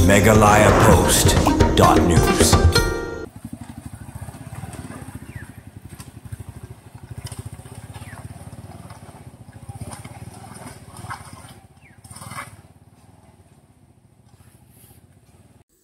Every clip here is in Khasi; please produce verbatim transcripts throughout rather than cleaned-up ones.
Meghalaya Post dot news.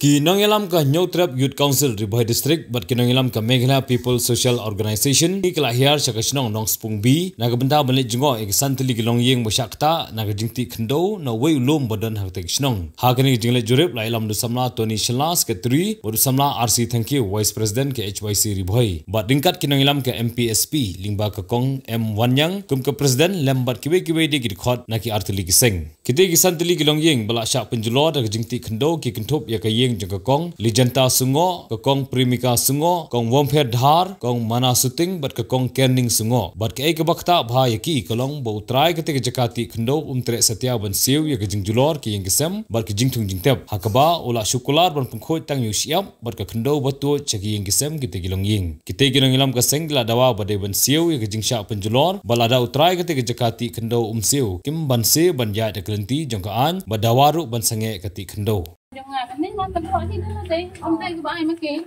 Ki nongïalam ka Hynñiewtrep Youth Council Ri Bhoi District bad ki nongïalam ka Meghalaya People Social Organization ki la hiar sha ka shnong Nongspung B na ka bynta ban leit jngoh ïa ki san tylli ki longïing ba shah ktah na ka jingtih khyndew na uwei u lum ba don ha katei ka shnong. Ha kane ka jingleit jurip la ïalam da u samla Tony Shylla, Secretary, bad u samla R C Thangkhiew, Vice President ka H Y C Ri Bhoi, bad ryngkat ki nongïalam ka M P S P lyngba ka Kong M Wanniang kum ka President lem bad kiwei kiwei de ki dkhot na ki ar tylli ki seng. Kitei ki san tylli ki longïing ba la shah pynjulor da ka jingtih khyndew ki kynthup ïa ka ïing jong ka Kong Lijanta Sungoh, ka Kong Premika Sungoh, Kong Wompher Dhar, Kong Mana Suting bad ka Kong Kerning Sungoh. Bad kaei kaba ktah bha ïa ki ka long ba u trai katei ka jaka tih khyndew um treh satia ban siew ïa ka jingjulor ki ïing ki sem bad ka jingthung jingtep, ha kaba u la shu kular ban pynkhuid tang ïa u shyiap bad ka khyndew ba tuid sha ki ïing ki sem kitei ki longïing. Kitei ki nongïalam ka seng ki la dawa ba dei ban siew ïa ka jingshah pynjulor ba lada u trai katei ka jaka tih khyndew um siew, kim banse ban ïaid da ka lynti jong ka aiñ bad dawa ruh ban sangeh ka tih khyndew. Jong nga kane nga kynroh hi na dei, ym dei ba ai ma ke.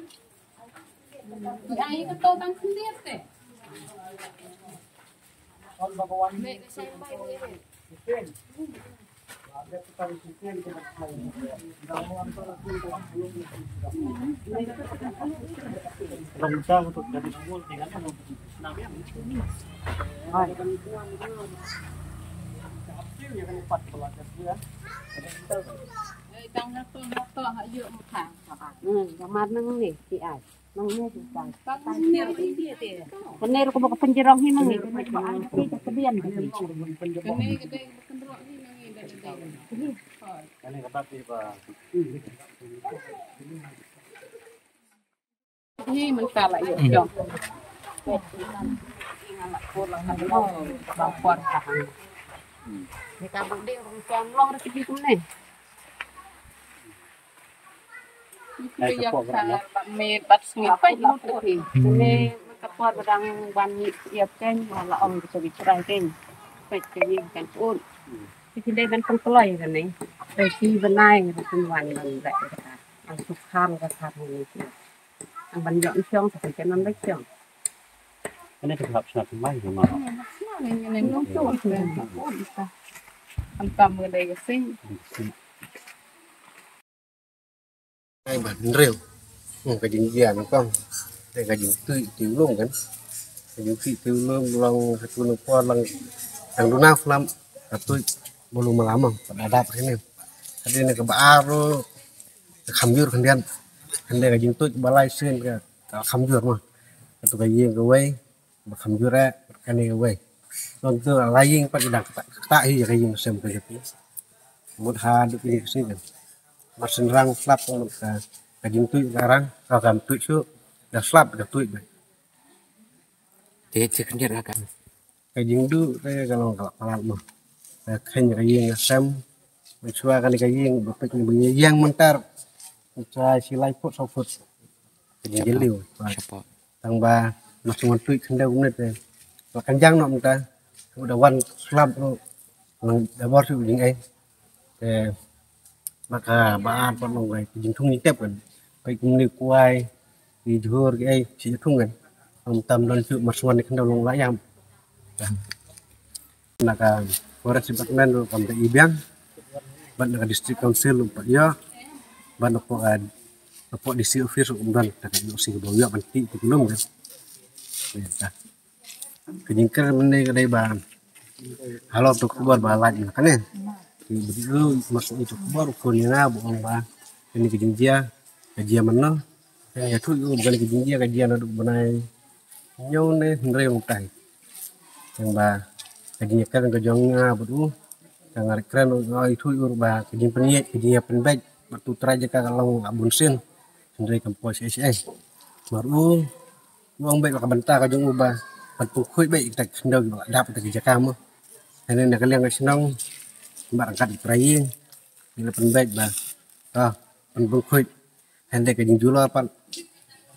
Ai ka to tang khyndiat te. Hmm, kamar nang ni, si ai. Nang ni si ai. Kane ruh ka ba ka pynjrong hi nang ni, kane ka ba ai ki ka kedian ka ni. Kane ka dei ka pynjrong hi nang ni, dah, dah, dah. Kane ka ba ki ba. Hi mynta la ïoh jong. Ni ka bang ding rung jam long ra ki kumne. Ni ka ïoh ka ba mit bat sngi pa lut ki. Ni ka por ba dang ban ïoh ken la ong ki bi trai ken. Pet ki kan ut. Ki dei ban pynkloi kane. Ki banai ki wan ban dak. Ang sukhan ka khan ni. Ang ban ïoh shong sa kan nan lek shong. Kane ka hap shnat mai ma. Shnat ni ni nong tu. Am kam ngi dei ka sing. Ai ba hynriew. Hmm, ka jingjia nong kong. Dei ka jingtui tui u lum kan. Ka jingtui tui u lum long satu nong por long tang duna khlam. Ka tui bulu malam ka dadap sini. Ka dei na ka ba ar ruh. Ka kham jur khyndiat. Hynrei ka jingtuid ba lai sien ka, ka kham jur ma. Katu ka ïing kawei ba kham jur eh, kane kawei. Nontu la ïing pat ki dang ktah, ktah hi ka ïing sem ka jati. Mut ha duk ïing ka sien. Mar sien rang slap mut ka, ka jingtuid ka rang, ka kam tuid shu, da slap da tuid ba. Te te khyndiat ka. Ka jingduh te ka long ka la palat mo. Ka khein ka ïing ka sem. Mynshuwa kane ka ïing ba peit ni ba ïeng mynta. Mynshuwa shi lai phut saw phut. Ka jingjylliew. Tang ba ma shu wan tuid khyndew kumne te. La kynjang noh mynta. Ka da wan slap ruh. Lang da bor shu jingei. Te ba ka ba ar pat long ka jingthung jingtep kan. Peit kumne kwai, ki jhur ki ei, shi thung kan. Ym tam don shu mar shu wan ni khyndew long la ïam. Na ka Forest Department ruh kam da i biang. Bad na ka District Council ruh pat ïoh. Bad na pok, na pok D C office ruh kam don. Ta ka ïoh si ka ba ïoh ban tih tu kulum kan. Ïa ta. Ka jingkren mynne ka dei ba halor tu khubor ba lait na kane. Ki video mas itu khubor u khun ïa nga ba ong ba kane ka jingjia ka jia mynno. Ka ïathuh ïa u ba kane ka jingjia ka jia naduh bnai hynñiew ne hynriew mynta. Tang ba ka jingïakren ka jong nga bad u, ka nga kren u, nga ïathuh ïa u ba ka jingpynïaid ka jingïapynbeit bad tu trai jaka ka long la bun sien. Hynrei kam poi shisha. Mar u u ong beit ba ka bynta ka jong u ba ban pynkhuid beit ïa kita ki khyndew kiba la dap ïa kita ki jaka mo. Hynrei na ka liang ka shnong ba ryngkat ki para ïing ki la pynbeit ba, ah, ban pynkhuid. Hynrei ka jingjulor pat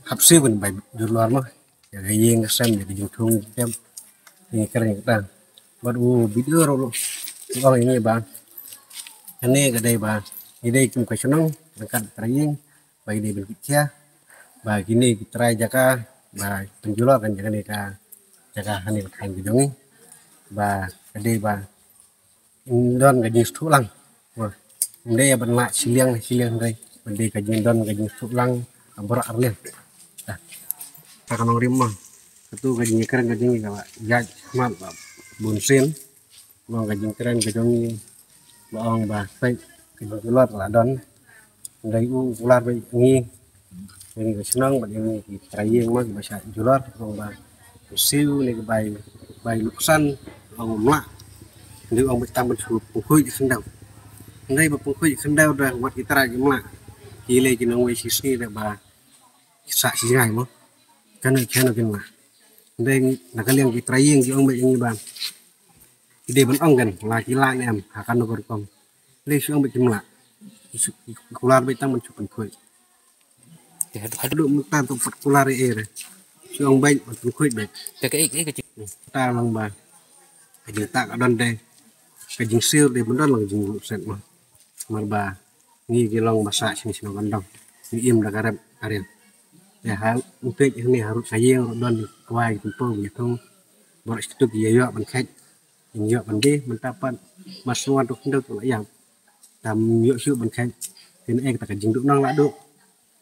hap siew ban bai julor mo. Ïa ka ïing ka sem, ïa ka jingthung jingtep, ïa ka kren ka ta. Bad u video ruh u ong ïa ngi ba kane ka dei ba Ngi dei kum ka shnong ryngkat trai ïing ba ngi dei ban kit khia ba kine ki trai jaka ba pynjulor kan jaka ne ka jaka hane ka thaiñ ka jong ngi ba ka dei ba don ka jingsngewthuh lang. Ym dei ban lah shiliang shiliang hynrei ban dei ka jingdon ka jingsngewthuh lang. Ka baroh arliang ta ka nongrim ma katu ka jingkren ka jong ngi ka ba ïaid khmat ba bun sien. Long ka jingkren ka jong ngi ba ong ba peit ka jingjulor la don. Hynrei u kular ba ngi ngi ka shnong ba ngi ki trai ïing ma ki ba shah julor ong ba siew ne ki bai bai luksan ong mla. Hynrei ong ba tam ban shu pungkhuid khyndew. Hynrei ba pungkhuid khyndew da wat ki trai ki mla ki lei ki nongwei shisngi da ba sah shisngi mo. Kane kane kin mla. Hynrei na ka liang ki trai ïing ki ong ba ngi ba ki dei ban ong kan la ki la ne em ha kano ka rukom. Hynrei shu ong ba ki mla. Kular ba tam ban shu pungkhuid. Haduh mynta tu pat kular ïa ïa. Shu ong beit ban pynkhwit beit. Te ka ik ik ka jing. Ta lang ba ka jingtah ka don de ka jingsiew de ban don lang ka jingset ma. Namar ba ngi ki long ba sah shini shini ban dong. Ngi im da ka rep ka riang. Te ha u peit hani harud ka ïing ruh don kwai ki pynpaw ki thung. Baroh shi tu ki ïa ïoh ban khet. Ïa ïoh ban de mynta pat mas nuan tu khyndew tu la ïap. Tam ïoh shuh ban khet. Te ne ek ta ka jingduh nong la duh.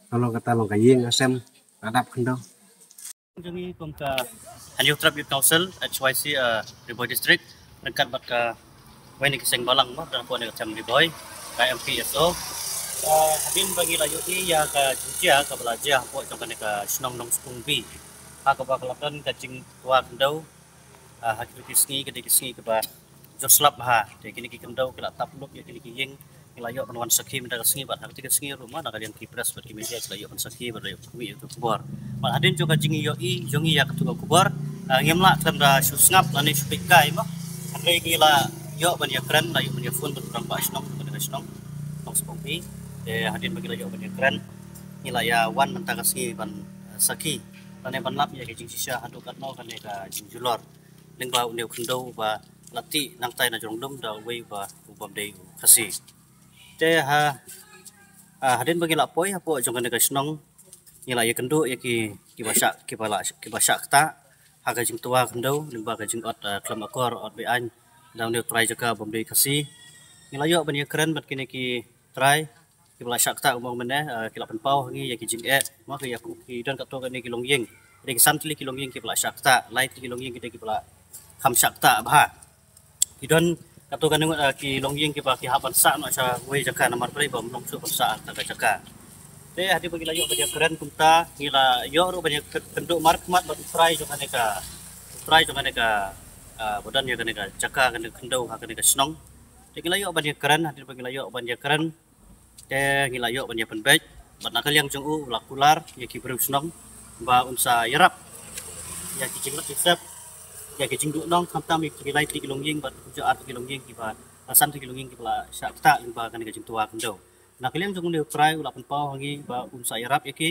Ka long kata long ka ïing ka sem ka dap khyndew. Jong ngi kum ka Hynñiewtrep Youth Council H Y C, uh, Ri Bhoi District ryngkat bad ka wei ne ka seng balang ma da hapoh ne ka them Ri Bhoi ka M P S O. Uh, hadien ba ngi la ïohi ïa ka jingjia kaba la jia hapoh jong kane ka shnong Nongspung B ha kaba ka la don ka jingtwa khyndew. Ah, ha kito ki sngi ka dei ki sngi kaba jur slap bha. Te kine ki khyndew ki la tap lup ïa kine ki ïing, ki la ïoh ban wan sakhi mynta ka sngi bad ha kito ki sngi ruh ma na ka liang ki press bad ki media ki la ïoh ban sakhi bad la ïoh ban ïoh ka khubor. Bad hadien jong ka jingïohi jong ngi ïa katu ka khubor, ah, ngim lah khlem da shu sngap lane shu peitkai ma. Hynrei ngi la ïoh ban ïakren, la ïoh ban ïaphone bad u rangbah shnong, bad ka shnong Nongspung B. Te hadien ba ngi la ïoh ban ïakren, ngi la ïa wan mynta ka sngi ban, ah, sakhi lane ban lap ïa ka jingshisha haduh katno kane ka jingjulor lyngba une u khyndew ba la tih nangtai na jrong lum da uwei uba u bym dei u Khasi. Te ha, ah, hadien ba ngi la poi hapoh jong kane ka shnong ngi la ïakynduh ïa ki kiba shah kiba la kiba shah ktah ha ka jingtwa khyndew lyngba ka jingot, ah, khlem akor ot be-aiñ da une u trai jaka bym dei Khasi. Ngi la ïoh ban ïakren bad kine ki trai kiba la shah ktah kumba mynne, ah, ki la pynpaw ha ngi ïa ki jingeh ma ki ïa ki don katto katne ki longïing. Ki dei ki san tylli ki longïing kiba la shah ktah, lai tylli ki longïing ki dei kiba la kham shah ktah bha. Ki don katto katne, ah, ki longïing kiba ki hap ban sah noh sha wei jaka namar balei ba ym long shuh ban sah ha kata ka jaka. Te hadien ba ngi la ïoh ban ïakren kumta ngi la ïoh ruh ban ïakynduh markhmat bad u trai jong kane ka u trai jong kane ka, ah, ba don ïa kane ka jaka kane ka khyndew ha kane ka shnong. Te ngi la ïoh ban ïakren hadien ba ngi la ïoh ban ïakren. Te ngi la ïoh ban ïa pynbeit bad na ka liang jong u la kular ïa ki briew shnong ba un sa ïarap ïa ki jingmut jingsep ïa ki jingduh nong khamtam ïa ki lai tylli ki longïing bad ki ar tylli ki longïing kiba la san tylli ki longïing kiba la shah ktah lyngba kane ka jingtwa khyndew. Na ka liang jong une u trai u la pynpaw ha ngi ba un sa ïarap ïa ki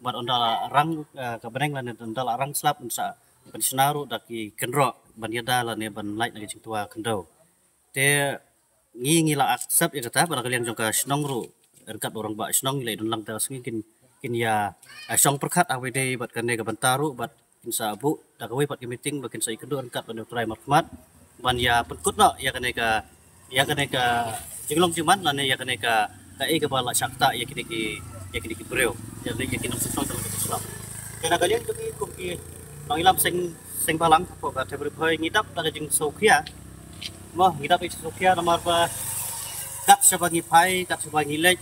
bad ynda la rang, eh, ka bneng lane ynda la rang slap un sa pynshna ruh da ki kynroh ban ïada lane ban lait na ka jingtwa khyndew. Te ngi ngi la accept ïa kata bad na ka liang jong ka shnong ruh ryngkat bad u rangbah shnong ngi la ïa don lang da ka sngi kin kin ïa, eh, shong pyrkhat ha kawei dei bad kane ka bynta ruh bad kin sa buh da kawei pat ka meeting ba kin sa ïakynduh ryngkat bad u trai markhmat ban ïa pynkut noh ïa kane ka ïa kane ka jinglong jingman lane ïa kane ka kaei kaba la shah ktah ïa kine ki ïa kine ki briew ïa kine ki nongshong shnong jong ka shnong. Te na ka liang jong ngi kum ki nongïalam seng seng balang hapoh ka them Ri Bhoi ngi dap da ka jingsngewkhia. Mo ngi dap da ka jingsngewkhia namar ba kat shaba ngi phai kat shaba ngi leit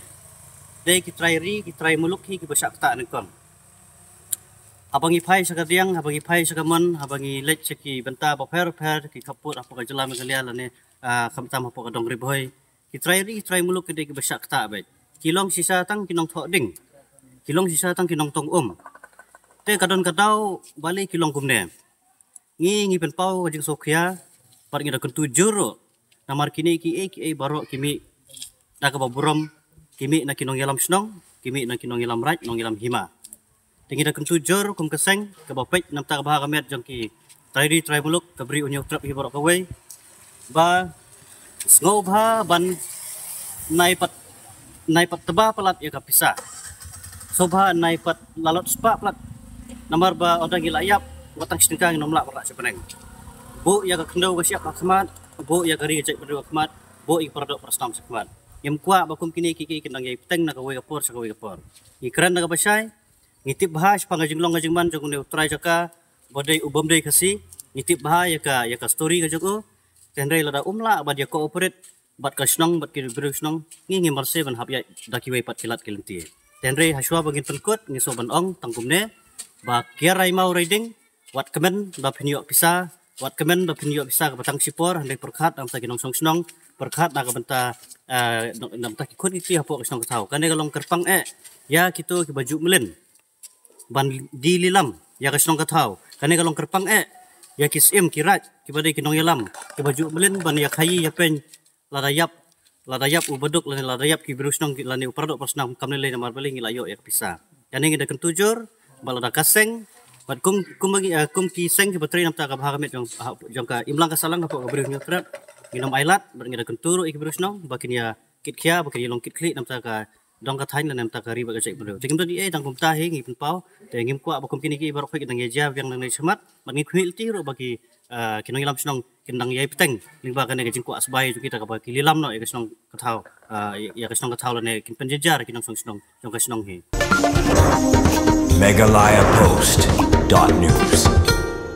dei ki trai ri ki trai muluk hi kiba shah ktah nyngkong. Haba ngi phai sha ka diang haba ngi phai sha ka mon haba ngi leit sha ki bynta bapher bapher ki khappud hapoh ka jylla Meghalaya lane, ah, khamtam hapoh ka dong Ri Bhoi. Ki trai ri ki trai muluk ki dei kiba shah ktah beit. Ki long shisha tang ki nongthoh ding. Ki long shisha tang ki nongtong um. Te ka don ka daw balei ki long kumne. Ngi ngi pynpaw ka jingsngewkhia bad ngi da kyntu jur ruh. Namar kine kiei kiei baroh ki mih da kaba burom, ki mih na ki nongïalam shnong, ki mih na ki nongïalam raid, nongïalam hima. Te ngi da kyntu jur kum ka seng kaba peit na ka bynta kaba ha ka met jong ki trai ri trai muluk ka Bri u Hynñiewtrep hi baroh kawei ba sngewbha ban nai pat Nai pat tba palat ïa ka pisa. Sngewbha nai pat lalot spah palat. Namar ba ynda ngi la ïap, wat tang shi tyngka ngin ym lah ban rah sha bneng. Buh ïa ka khyndew ka shyiap ha khmat, buh ïa ka ri ka jaitbynriew ha khmat, buh ïa ka paradoh parasnam sha khmat. Ngim kwah ba kum kine ki ki kin dang ïai bteng na kawei ka por sha kawei ka por. Ngi kren da kaba shai, ngi tip bha shaphang ka jinglong ka jingman jong une u trai jaka ba dei u bym dei Khasi. Ngi tip bha ïa ka, ïa ka story ka jong u. Te hynrei lada um lah bad ïa cooperate bad ka shnong bad ki briew shnong, ngi ngim marse ban hap ïaid da kiwei pat ki lad ki lynti. Te hynrei hashwa ba ngin pynkut, ngi sngewbha ban ong tang kumne ba ki Raimau Riding, wat kmen ba phin ïoh pisa, wat kmen ba phin ïoh pisa kaba tang shipor, hynrei pyrkhat na ka bynta ki nongshong shnong, pyrkhat na ka bynta, eh, na ka bynta ki khun ki kti hapoh ka shnong ka thaw. Kane ka long kyrpang eh ïa kito kiba ju mlien ban die lilam ïa ka shnong ka thaw. Kane ka long kyrpang eh ïa ki syiem ki raid kiba dei ki nongïalam kiba ju mlien ban ïa khaïi ïa peiñ lada ïap, lada ïap u baduk lane lada ïap ki briew shnong ki lane u paradoh parasnam kam lei lei namar balei ngi la ïoh ïa ka pisa. Kane ngi da kyntu jur ba lada ka seng bad kum, kum ba ngi, eh, kum ki seng kiba trei na ka bynta ka bha ka miat jong, jong ka imlang ka sahlang hapoh ka Bri u Hynñiewtrep, ngin ym ailad bad ngi da kyntu ruh ïa ki briew shnong ba kin ïa kitkhia, ba kin ïa long kitkhlieh na ka bynta ka dong ka thaiñ lane na ka bynta ka ri bad ka jaitbynriew. Te kim don ei ei tang kumta hi, ngi pynpaw. Te ngim kwah ba kum kine ki baroh khoit ki dang ïa jia biang nangne shakhmat. Bad ngi khmih lynti ruh ba ki, ah, ki nongïalam shnong kin dang ïai bteng lyngba kane ka jingkwah sbai jong kita kaba ki lilam noh ïa ka shnong ka thaw, ah, ïa ka shnong ka thaw lane kin pynjynjar ki nongshong shnong jong ka shnong hi. Meghalaya Post dot news.